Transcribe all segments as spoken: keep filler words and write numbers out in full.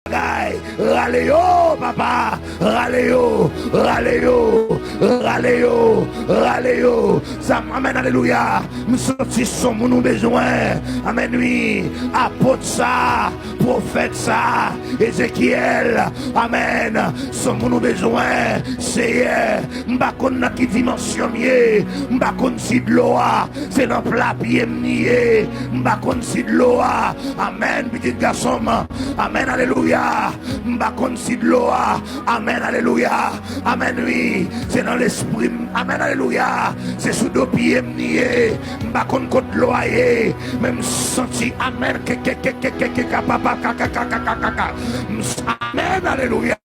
bagay. Rale yo, papa. Rale yo, rale yo, rale yo, rale yo. Sa, amèn, alelouya. M santi son moun ou bezwen. Amèn, wi. Apot sa, pwofèt sa, Ezekyèl. Amèn. Son moun ou bezwen, Seyè. M pa konn nan ki dimansyon m ye. M pa konn si dlo a se nan pla pye m li ye. M pa konn si dlo a. Amèn, pitit gason m. Amèn, alelouya. M pa konn si dlo a. Amèn, alelouya. Amèn, wi. Se nan lespri m. Amèn, alelouya. Se sou do pye m li ye. M pa konn kot dlo a ye. Men m santi, amèn, ke, ke, ke, ke, ke, ke, ka, pa, pa, ka, ka, ka, ka, ka, ka, ka. M s-, amèn, alelouya.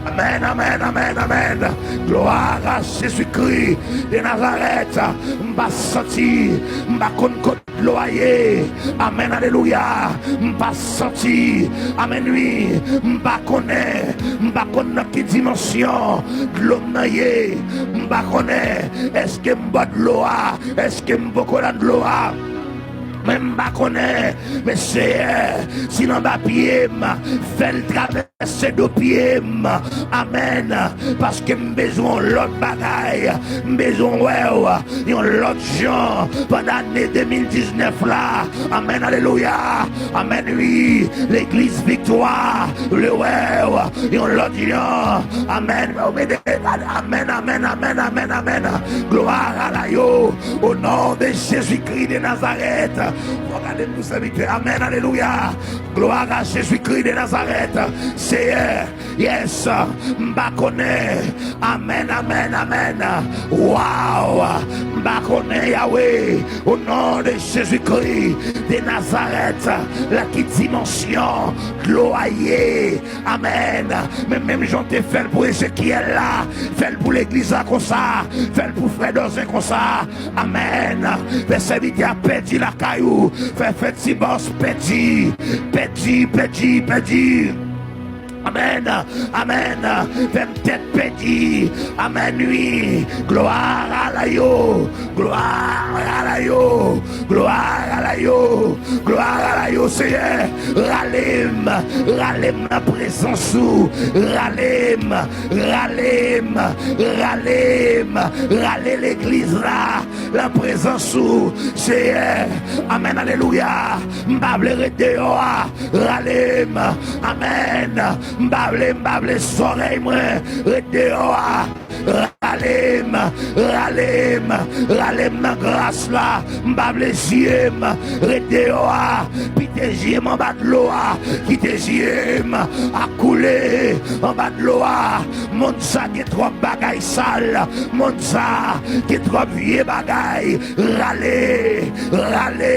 Amèn, amèn, amèn, amèn. Glwa a Jezikri de Nazarèt. M pa santi, m pa konn kot dlo a ye. Amèn, alelouya. M pa santi, amèn, wi. M pa konnen, m pa konn nan ki dimansyon dlo m nan ye. M pa konnen, èske m bò dlo a, èske m poko nan dlo a. Men m pa konnen, men Seyè, si l anba pye m, fè l travèse do pye m. Amèn. Paske m bezwen yon lòt bagay. M bezwen wè w yon lòt jan pandan ane de mil diznèf la. Amèn, alelouya. Amèn, wi. Legliz Viktwa vle wè w yon lòt jan. Amèn. Amèn, amèn, amèn, amèn, amèn, amèn. Glwa a la yo. O non de Jezikri de Nazarèt. Fò gade m pou sèvitè. Amèn, alelouya. Glwa a Jezikri de Nazarèt. Seyè, yes, m pa konnen. Amèn, amèn, amèn. Waw, m pa konnen, Yawe. O non de Jezikri de Nazarèt, la ki dimansyon dlo a ye. Amèn. Men menm jan w te fè l pou Ezekyèl la, fè l pou legliz la konsa, fè l pou frè Dòzen konsa. Amèn. Fè sèvitè a pèdi lakay ou. Fè, fè Tibòs pèdi. Pèdi, pèdi, pèdi. Amèn. Amèn. Fè m tèt pèdi. Amèn, wi. Glwa a la yo. Glwa a la yo. Glwa a la yo. Glwa a la yo, Seyè. Rale m. Rale m nan prezans ou. Rale m. Rale m. Rale m. Rale legliz la. Nan prezans ou, Seyè. Amèn, alelouya. M pa vle ret deyò a. Rale m. Amèn. M pa vle, m pa vle zòrèy mwen ret deyò a. Rale m, rale m, rale m nan gras la. M pa vle zye m ret deyò a. Kite zye m anba dlo a. Kite zye m akoule anba dlo a. Monn sa gen twòp bagay sal. Monn sa gen twòp vye bagay. Rale, rale,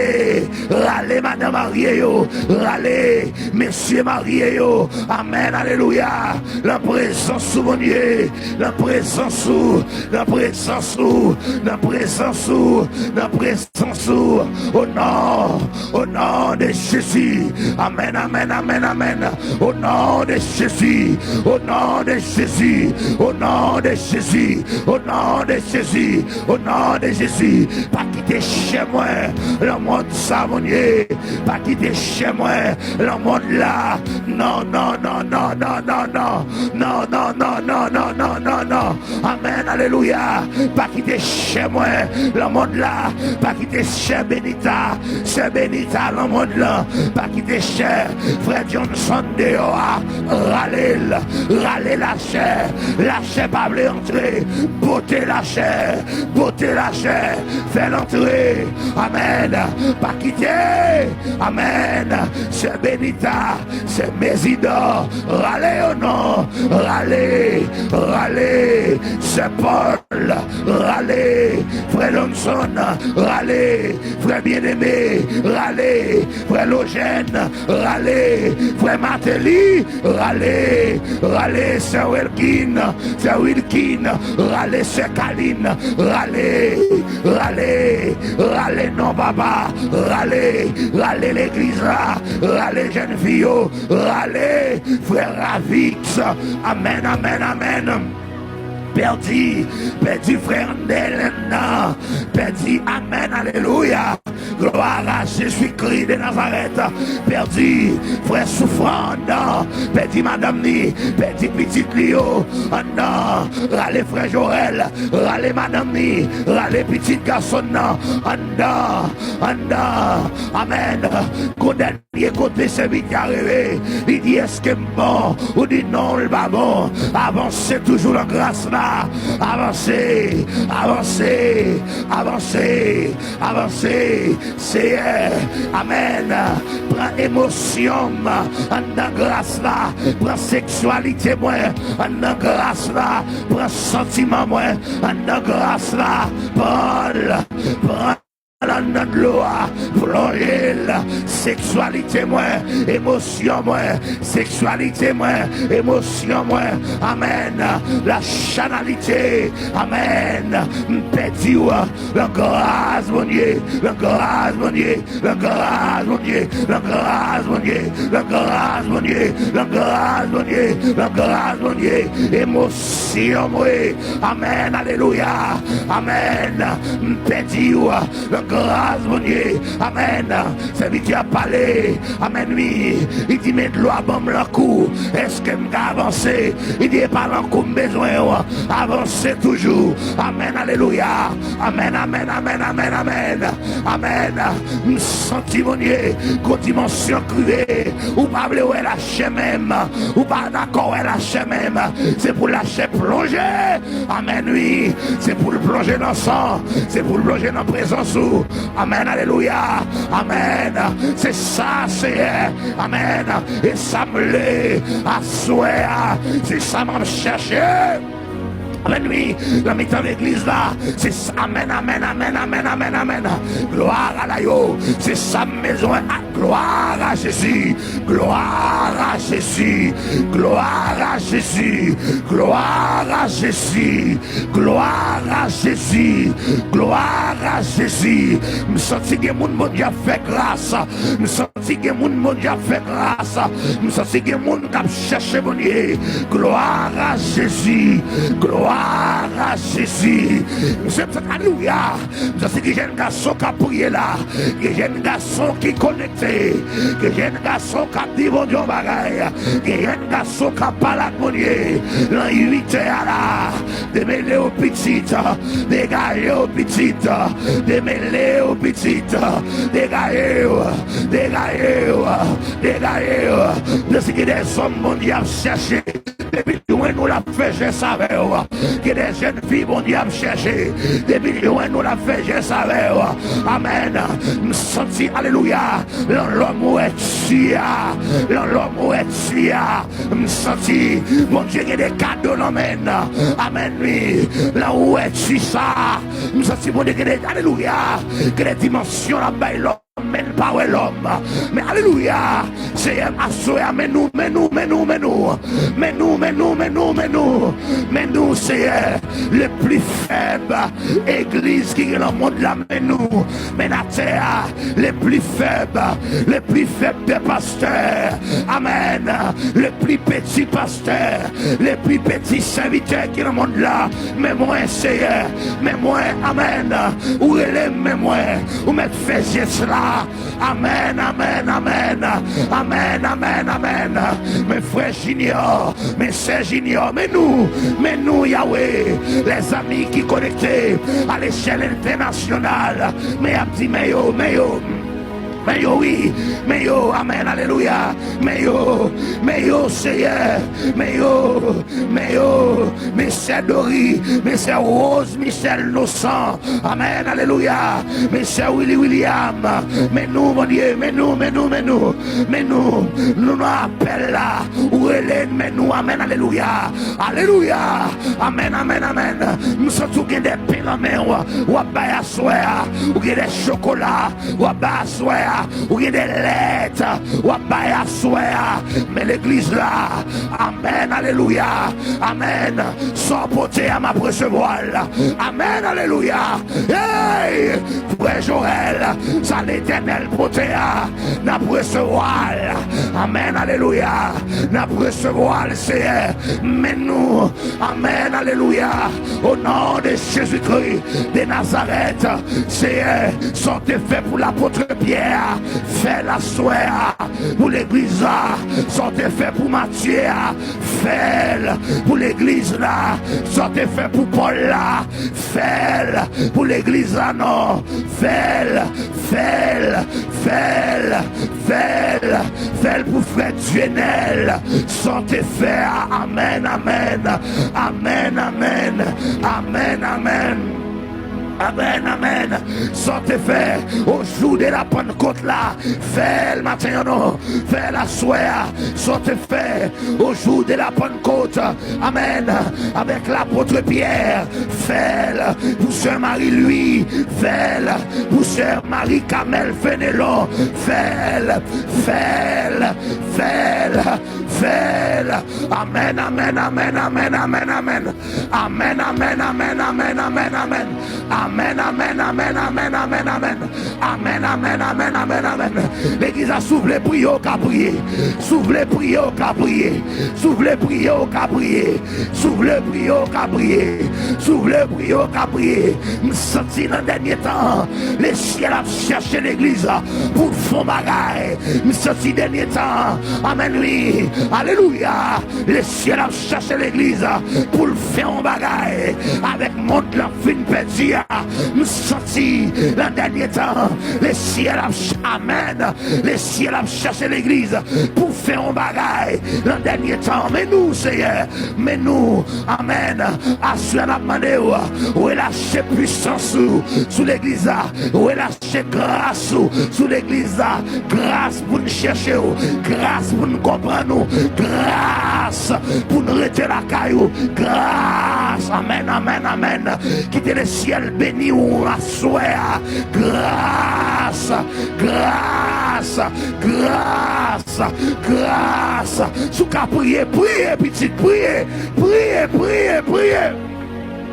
rale madanm marye yo. Rale mesye marye yo. Amèn, alelouya. Nan prezans ou, Bondye. Nan prezans ou, nan prezans ou, nan prezans ou, nan prezans ou. O non, o non de Jezi. Amèn, amèn, amèn, amèn. O non de Jezi. O non de Jezi. O non de Jezi. O non de Jezi. O non de Jezi. Pa kite chè mwen nan mond sa, Bondye. Pa kite chè mwen nan mond la. Non, non, non, non, non, non, non. Non, non, non, non, non, non, non, non. Amèn, alelouya. Pa kite chè mwen nan mond la. Pa kite chè Benita, sè Benita nan mond lan. Pa kite chè frè Johnson deyò a. Rale l, rale lachè. Lachè pa vle antre. Pote lachè, pote lachè. Fè l antre. Amèn. Pa kite. Amèn. Sè Benita, sè Mezidò, rale yo non. Rale, rale. Sè Pòl, rale. Frè Lonson, rale. Frè Byeneme, rale. Frè Lojèn, rale. Frè Mateli, rale. Rale. Sè Wilkin, sè Wilkin, rale. Sè Kalin, rale. Rale, rale non, papa. Rale, rale legliz la. Rale jèn fi yo. Rale, frè Ravix. Amèn, amèn, amèn. pèdi, pèdi frè Andèl anndan, pèdi, amèn, alelouya. Glwa a Jezikri de Nazarèt. Pèdi frè Soufran anndan. Pèdi madanm ni. Pèdi pitit li yo anndan. Rale frè Jorèl. Rale madanm ni. Rale pitit gason nan anndan. Anndan. Amèn. Gon dènye kote sèvitè a reve. Li di, èske m bon? Ou di non, l pa bon. Avanse toujou nan gras la. Avanse. Avanse. Avanse. Avanse. Seyè, amèn. Pran emosyon m anndan gras la. Pran seksyalite mwen anndan gras la. Pran santiman mwen anndan gras la. Pran l, pran l anndan dlo a. Plonje l. Seksyalite mwen, emosyon mwen, seksyalite mwen, emosyon mwen. Amèn. La chanalite. Amèn. M pèdi w. Langras Bondye, langras Bondye, langras Bondye, langras Bondye, langras Bondye, langras Bondye, langras Bondye. Emosyon mwen. Amèn, alelouya. Amèn. M pèdi w. Langras Bondye. Amèn. Sèvitè a pale. Amèn, wi. Li di, men dlo a ban m lankou. Èske m ka avanse? Li di, e pa lankou m bezwen w. Avanse toujou. Amèn, alelouya. Amèn, amèn, amèn, amèn, amèn. Amèn. M santi Bondye, gon dimansyon k rive. Ou pa vle wè lachè menm. Ou pa dakò wè lachè menm. Se pou lachè plonje. Amèn, wi. Se pou l plonje nan san. Se pou l plonje nan prezans ou. Amèn, alelouya. Amèn. Se sa, Seyè. Amèn. E sa m vle aswè a. Se sa m ap chèche. Amèn, wi. Nan mitan legliz la. Se sa. Amèn, amèn, amèn, amèn, amèn, amèn. Glwa a la yo. Se sa m bezwen. Gloire à Jésus. Gloire à Jésus. Gloire à Jésus. Gloire à Jésus. Gloire à Jésus. Gloire à Jésus. M santi gen moun Bondye ap fè gras. M santi gen moun Bondye ap fè gras. M santi gen moun k ap chèche Bondye. Gloire à Jésus. Gloire à Jésus. M santi, alelouya. M santi gen jèn gason k ap priye la. Gen jèn gason ki konekte. Gen jèn gason k ap di Bondye yon bagay. Gen jèn gason k ap pale ak Bondye. Nan uit è a la. Demele w pitit. Degaje w pitit. Demele w pitit. Degaje w. Degaje w. Degaje w. M santi gen de zòm Bondye ap chèche. Depi l jwenn ou, l ap fè jès avè w. Gen de jèn fi Bondye ap chèche. Depi l jwenn ou, l ap fè jès avè w. Amèn. M santi, alelouya, lan lòm ou wè ti a. Lan lòm ou wè ti a. M santi Bondye gen de kado nan men l. Amèn, wi. Lan ou wè ti sa. M santi Bondye gen de, alelouya, gen de dimansyon l ap bay lòm. Men l pa wè lòm. Men alelouya. Seyè, aswè a, men nou, men nou, men nou, men nou. Men nou, men nou, men nou, men nou. Men nou, Seyè. Le pli fèb egliz ki gen nan mond la, men nou. Men atè a, le pli fèb, le pli fèb de pastè. Amèn. Le pli peti pastè, le pli peti sèvitè ki nan mond la. Men mwen, Seyè. Men mwen, amèn. Ou rele m, men mwen. Ou mèt fè jès la. Amèn, amèn, amèn. Amèn, amèn, amèn. Men frè Junior, men sè Junior, men nou, men nou, Yahweh. Lèzanmi ki konekte a lechèl entènasyonal, men y ap di, men yo, men yo. Men yo, wi, men yo, amèn, alelouya. Men yo, men yo, Seyè, men yo, men yo, men sè Dori, men sè Rose Michel Nosan, amèn, alelouya. Men sè Willy William, men nou, Bondye, men nou, men nou, men nou, men nou, nou nan apèl la, ou rele n, men nou, amèn, alelouya, alelouya, amèn, amèn, amèn. M santi w gen de pen nan men w, w ap bay aswè a, ou gen de chokola, w ap bay aswè a, ou gen de lèt w ap bay aswè a. Men legliz la, amèn, alelouya, amèn. Sa w pote a, m ap resevwa l. Amèn, alelouya. Hey! Frè Joel, sa Letènèl pote a, n ap resevwa l. Amèn, alelouya. N ap resevwa l, Seyè. Men nou, amèn, alelouya. O non de Jezikri de Nazarèt, Seyè, sa w te fè pou lapot Pyè a, fè l aswè a pou legliz la. Sa w te fè pou Matye a, fè l pou legliz la. Sa w te fè pou Pòl la, fè l pou legliz la non. Fè l, fè l, fè l, fè l, fè l pou frè Dyenèl. Sa w te fè a, amèn, amèn. Amèn, amèn. Amèn, amèn. Amèn, amèn. Sa w te fè o jou de la Pannkot la, fè l maten an non. Fè l aswè a. Sa w te fè o jou de la Pannkot, amèn, avèk lapot Pyè, fè l pou sè Mari Lwi, fè l pou sè Mari Kamèl Fenelon, fè l, fè l, fè l, fè l. Amèn, amèn, amèn, amèn, amèn, amèn. Amèn, amèn, amèn, amèn, amèn, amèn. Amèn, amèn, amèn, amèn, amèn, amèn. Amèn, amèn, amèn, amèn, amèn. Legliz la, si w vle priye, w ka priye. Si w vle priye, w ka priye. Si w vle priye, w ka priye. Si w vle priye, w ka priye. Si w vle priye, w ka priye. M santi nan dènye tan, lesyèl ap chèche legliz pou l fè yon bagay. M santi dènye tan, amèn, wi, alelouya, lesyèl ap chèche legliz pou l fè yon bagay avèk mond lan fin pèdi a. M santi nan dènye tan, lesyèl ap ch-, amèn, lesyèl ap chèche legliz pou fè yon bagay nan dènye tan. Men nou, Seyè, men nou, amèn. Aswè a n ap mande w, relache pwisans ou sou legliz la, relache gras ou sou legliz la, gras pou n chèche w, gras pou n konprann ou, gras pou n rete lakay ou, gras, amèn, amèn, amèn. Kite lesyèl beni w aswè a, gras, gras, gras, gras. Si w ka priye, priye, pitit, priye, priye, priye, priye.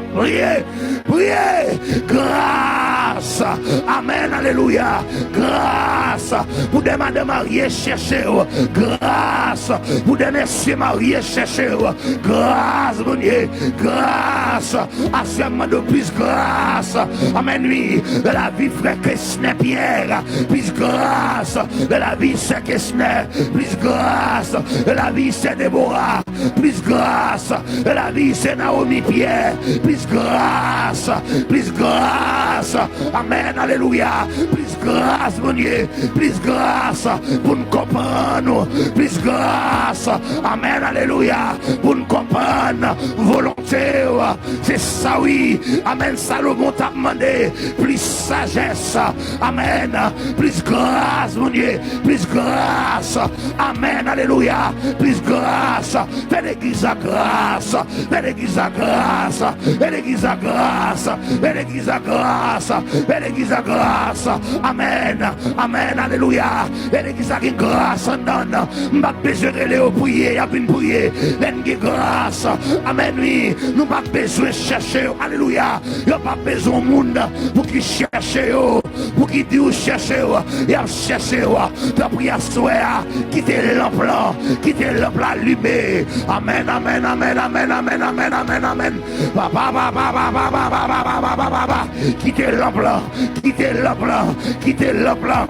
Priye, priye. Gras. Amèn, alelouya. Gras pou de madanm marye chèche w. Gras pou de mesye marye chèche w. Gras, Bondye. Gras. Aswè a m mande w plis gras. Amèn, wi. Nan lavi frè Kesnè Pyè. Plis gras. Nan lavi sè Kesnè. Plis gras. Nan lavi sè Debora. Plis gras. Nan lavi sè Naomi Pyè. Plis gras. Plis gras. Amèn, alelouya. Plis gras, Bondye. Plis gras pou n konprann ou. Plis gras. Amèn, alelouya. Pou n konprann volonte w. Se sa, wi. Amèn. Salomon t ap mande plis sajès. Amèn. Plis gras, Bondye. Plis gras. Amèn. Alelouya. Plis gras. Fè legliz la gras. Fè legliz la gras. Fè legliz la gras. Fè legliz la gras. Fè legliz la gras. Amèn. Amèn. Alelouya. Fè legliz la gen gras anndan l. M p ap bezwen rele yo priye, y ap vin priye. Lè n gen gras. Amèn, wi. Nou p ap bezwen chèche yo. Alelouya. Yo p ap bezwen moun pou ki chèche yo, pou ki di yo chèche yo. Y ap chèche yo. Tanpri aswè a, kite lanp lan, kite lanp la alime. Amèn, amèn, amèn, amèn, amèn, amèn, amèn, amèn. Papa, papa, papa, papa, papa, papa, papa. Kite lanp lan, kite lanp lan, kite lanp lan.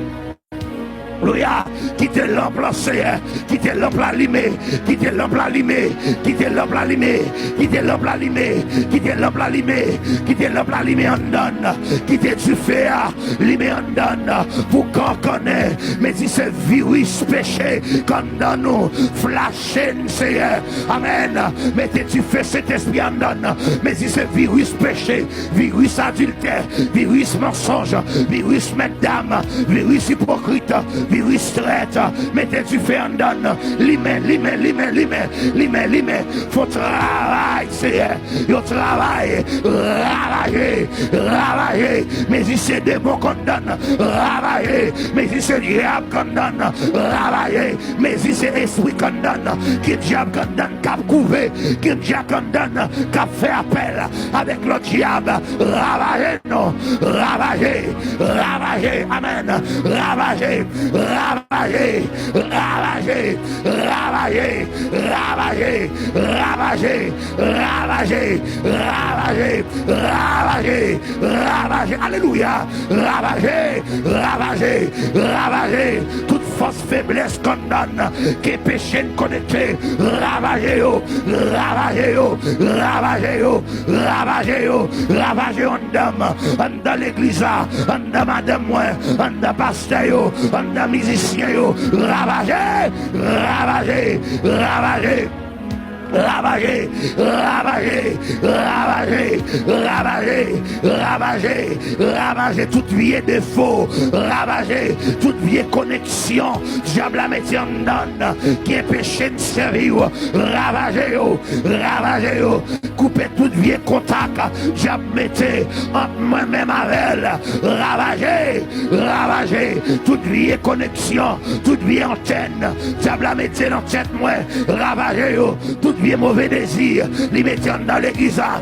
Alelouya. Kite lanp lan, Seyè. Kite lanp la alime. Kite lanp la alime. Kite lanp la alime. Kite lanp la alime. Kite lanp la alime. Kite lanp la alime anndan n. Kite dife a alime anndan n. Pou kankannen. Men di se viris peche k anndan nou. Flache n, Seyè. Amèn. Mete dife Sentespri anndan n. Men di se viris peche. Viris adiltè, viris mansonj, viris mètdam, viris ipokrit, Viris trèt, mete dife anndan l. Limen, limen, limen, limen, limen, limen. Fè travay, Seyè. Yo travay, ravaje, ravaje. Mezi se demon k anndan l, ravaje. Mezi se dyab k anndan l, ravaje. Mezi se espri k anndan l, ki dyab k anndan l k ap kouve, ki dyab k anndan l k ap fè apèl avèk lòt dyab. Ravaje non, ravaje, ravaje, amèn, ravaje, ravaje, ravaje, ravaje, ravaje, ravaje, ravaje, alelouya, ravaje, ravaje, ravaje, tout fòs feblès k anndan n, ke peche n konekte, ravaje yo, ravaje yo, ravaje yo, ravaje yo, ravaje yo anndan m, anndan legliz la, anndan madanm mwen, anndan pastè yo, anndan mizisyen yo, ravaje, ravaje, ravaje. Ravaje, ravaje, ravaje, ravaje, ravaje, ravaje tout vye defo, ravaje tout vye koneksyon dyab la mete anndan n ki enpeche n sèvi w, ravaje yo, ravaje yo, koupe tout vye kontak dyab mete ant mwen menm avè l, ravaje, ravaje tout vye koneksyon, tout vye antèn dyab la mete nan tèt mwen, ravaje yo. Tout vye move dezi li mete anndan legliz la,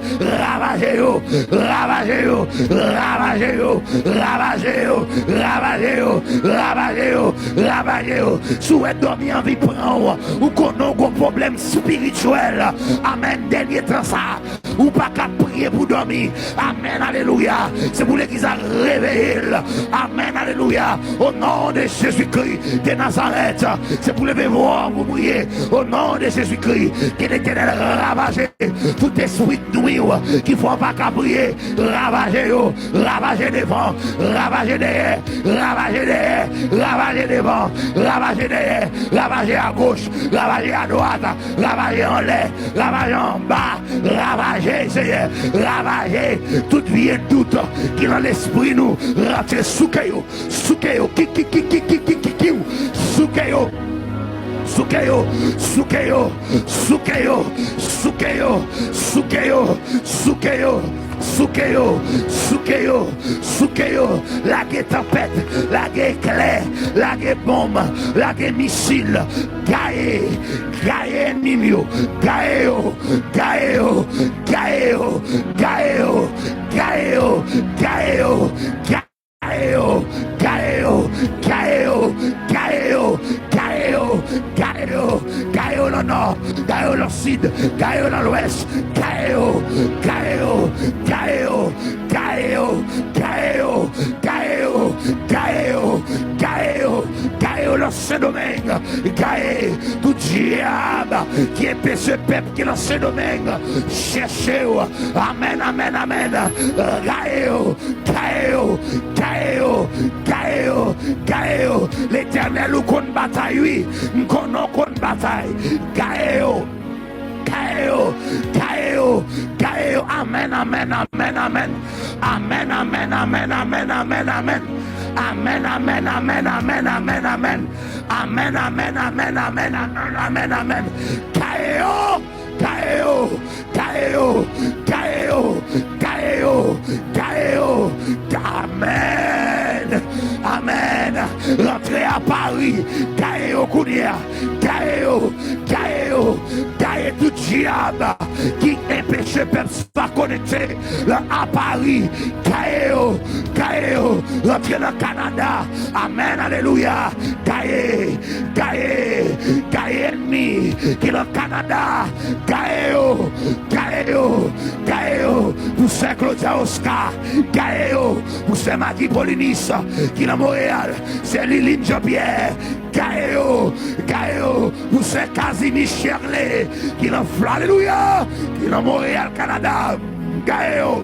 ravaje yo, ravaje yo, ravaje yo, ravaje yo, ravaje yo, ravaje yo, ravaje yo. Si w wè dòmi anvi pran w, ou konnen w gon pwoblèm espirityèl, amèn, dènye tan sa, ou pa ka priye pou dòmi. Amèn, alelouya. Se pou legliz la reveye l. Amèn, alelouya. O non de Jezikri de Nazarèt, se pou leve vwa w pou priye. O non de Jezikri, ke Letènèl ravaje tout espri k nwi w, ki fè w pa ka priye. Ravaje yo, ravaje devan, ravaje dèyè, ravaje dèyè, ravaje devan, ravaje dèyè, ravaje agoch, ravaje adwat, ravaje anlè, ravaje anba, ravaje, Seyè, ravaje tout vye dout ki nan lespri nou, rantre souke yo, souke yo, ki, ki, ki, ki, ki, ki, ki, ki, souke yo, souke yo, souke yo, souke yo, souke yo, souke yo, souke yo, souke yo, souke yo, souke yo, lage tanpèt, lage eklè, lage bonm, lage misil, gaye, gaye ènmi m yo, gaye yo, gaye yo, gaye yo, gaye yo, gaye yo, gaye yo, gaye yo, gaye yo, gaye yo, gaye yo, gaye yo, gaye yo, gaye yo nan nò, gaye yo nan sid, gaye yo nan lwès, gaye yo, gaye yo, gaye yo, gaye yo, gaye yo, gaye yo, gaye yo, gaye yo, gaye yo nan Sendomeng, gaye tout dyab ki enpeche pèp ki nan Sendomeng chèche yo. Amèn, amèn, amèn. Gaye yo, gaye yo, gaye yo, gaye yo, gaye yo. Letènèl, ou konn batay, wi. M konnen w konn batay. Gaye yo, gaye yo, gaye yo, gaye yo. Amèn, amèn, amèn, amèn. Amèn, amèn, amèn, amèn, amèn, amèn. Amèn, amèn, amèn, amèn, amèn, amèn. Amèn, amèn, amèn, amèn, amèn, amèn, amèn. Gaye yo, gaye yo, gaye yo, gaye yo, gaye yo, gaye yo. Amèn, amèn. Rantre a Pari, gaye yo kounye a. Gaye yo, gaye yo, gaye tout dyab ki enpeche pèp sa konekte nan a Pari. Gaye yo, gaye yo, rantre nan Kanada. Amèn, alelouya. Gaye, gaye, gaye ènmi ki nan Kanada. Gaye yo, gaye yo, gaye yo pou sè Claudia Oscar. Gaye yo pou sè Maggie Paulinis ki nan Monreyal. Sè Liline Jean-Pierre. Gaye yo, gaye yo pou sè Casimir Cherley ki nan Fla-, alelouya, ki nan Monreyal, Kanada. Gaye yo.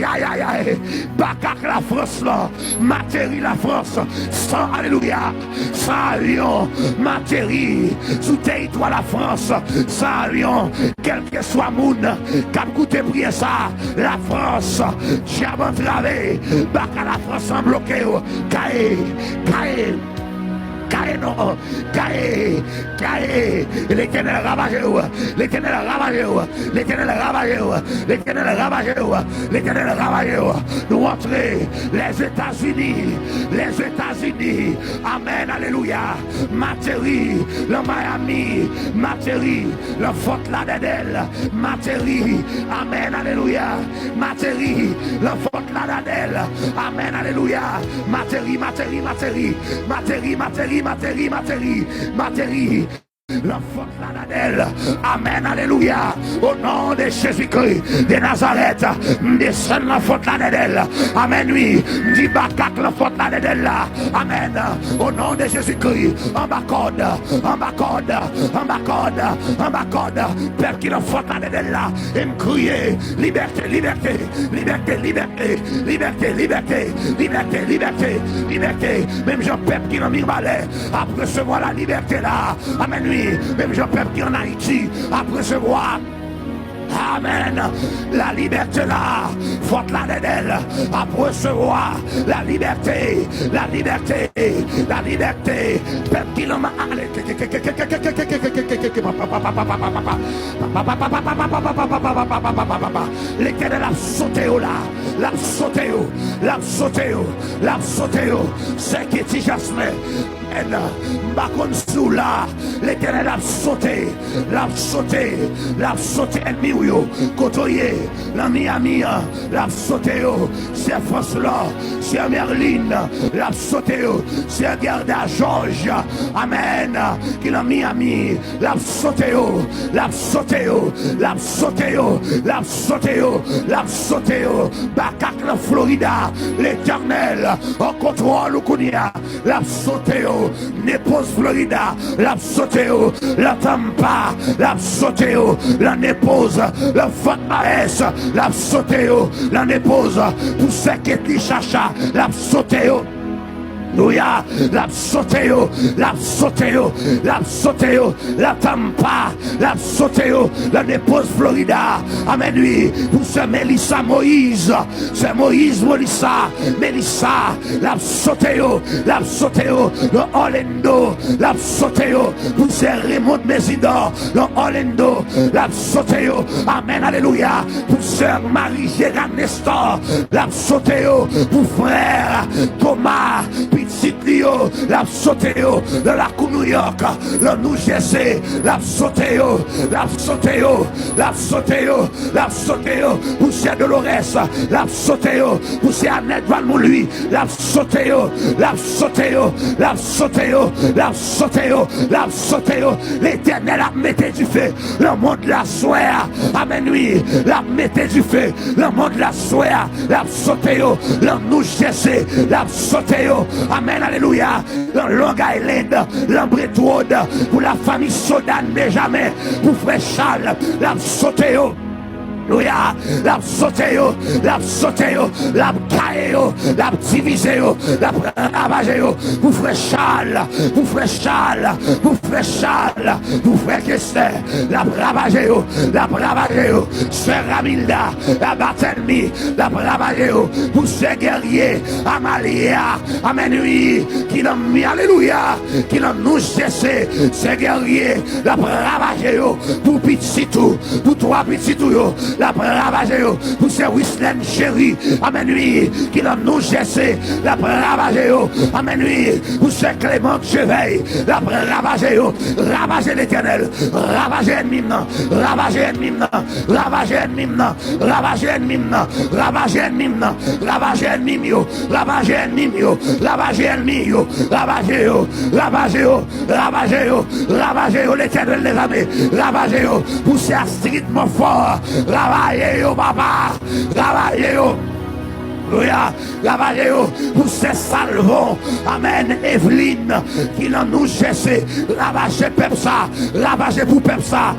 Ayayayayay. Bakak Lafrans lan, materi Lafrans, san, alelouya, san avyon materi sou teritwa Lafrans, san avyon, kèlkeswa moun k ap koute priyè sa, Lafrans, dyab antrave, baka Lafrans lan bloke yo, kaye, kaye, kaye non, kaye, kaye, Letènèl ravaje w, Letènèl ravaje w, Letènèl ravaje w, Letènèl ravaje w, Letènèl ravaje w. Nou antre Lèzetazini, Lèzetazini. Amèn, alelouya. Materi lan Miami, materi lan Fort Lauderdale, materi. Amèn, alelouya. Materi lan Fort Lauderdale. Amèn, alelouya. Materi, materi, materi. Materi, materi, materi, materi. Materi. Lan fòt la Dèdèl. Amèn, alelouya. O non de Jezikri de Nazarèt, m desann lan fòt la Dèdèl. Amèn, wi. M di bakak lan fòt la Dèdèl la. Amèn. O non de Jezikri, anba kòd, anba kòd, anba kòd, anba kòd. Pèp ki lan fòt la Dèdèl la, e m kriye, libète, libète, libète, libète, libète, libète, libète, libète, libète. Menm jan pèp ki lan Mibalè ap resevwa lalibète la. Amèn, wi. Menm jan pèp ki ann Ayiti ap resevwa, amèn, lalibète la. Fòt la Dèdèl ap resevwa lalibète, lalibète, lalibète. Pèp ki lan ma ale. Letènèl ap sote yo la. L ap sote yo. L ap sote yo. L ap sote yo. Sè Ketty Jasmin. Amèn. M pa konn si w la. Letènèl ap sote. L ap sote. L ap sote ènmi w yo. Kote w ye? Nan Miami an. L ap sote yo. Sè Franslò. Sè Merlin. L ap sote yo. Sè Gerda Jòj. Amèn. Ki nan Miami. L ap sote yo. L ap sote yo. L ap sote yo. L ap sote yo. L ap sote yo. Bakak nan Florida. Letènèl an kontwòl ou kounye a. L ap sote yo. Nepoz Florida. L ap sote yo. Lan Tampa. L ap sote yo. Lan Nepoz. Lan Fort Myers. L ap sote yo. Lan Nepoz. Pou sè Ketty Chacha. L ap sote yo. Alelouya. L ap sote yo. L ap sote yo. L ap sote yo. Lan Tampa. L ap sote yo. Lan Nepoz Florida. Amèn, wi. Pou sè Melissa Moïse. Sè Moïse Melissa. Melissa. L ap sote yo. L ap sote yo. Lan Orlando. L ap sote yo. Pou sè Raymond Mésidor. Lan Orlando. L ap sote yo. Amèn. Alelouya. Pou sè Marie Gérard Nestor. L ap sote yo. Pou frè Thomas. Pitit li yo. L ap sote yo. Lan lakou New York. Lan New Jersey. L ap sote yo. L ap sote yo. L ap sote yo. L ap sote yo. Pou sè Dolores. L ap sote yo. Pou sè Annette Valmont, wi. L ap sote yo. L ap sote yo. L ap sote yo. L ap sote yo. L ap sote yo. Letènèl ap mete dife. Lanmò de la swè a. Amèn, wi. L ap mete dife. Lanmò de la swè a. L ap sote yo. Lan New Jersey. L ap sote yo. Amèn. Alelouya. Lan Long Island. Lan Brentwood. Pou lafanmi Sodan Benjamin. Pou frè Charles. L ap sote yo. Alelouya. L ap sote yo. L ap sote yo. L ap gaye yo. L ap divize yo. L ap ravaje yo. Pou frè Charles. Pou frè Charles. Pou frè Charles. Pou frè Kester. L ap ravaje yo. L ap ravaje yo. Sè Ramilda. L ap bat ènmi. L ap ravaje yo. Pou sè Guerrier. Amalia. Amèn, wi. Ki nan mi. Alelouya. Ki nan New Jersey. Sè Guerrier. L ap ravaje yo. Pou pitit ou. Pou twa pitit ou yo. L ap ravaje yo. Pou sè Wislène Chéry. Amèn, wi. Ki nan New Jersey. L ap ravaje yo. Amèn, wi. Pou sè Clément Chevèy. L ap ravaje yo. Ravaje, Letènèl. Ravaje ènmi m nan. Ravaje ènmi m nan. Ravaje ènmi m nan. Ravaje ènmi m nan. Ravaje ènmi m nan. Ravaje ènmi m yo. Ravaje ènmi yo. Ravaje yo. Ravaje yo. Ravaje yo. Ravaje yo. Ravaje yo, Letènèl dèzame. Ravaje yo. Pou sè Astrid Monfort. Ravaje yo, papa. Ravaje yo. Alelouya. Ravaje yo. Pou sè Salvon. Amèn. Eveline. Ki nan New Jersey. Ravaje pèp sa. Ravaje pou pèp sa.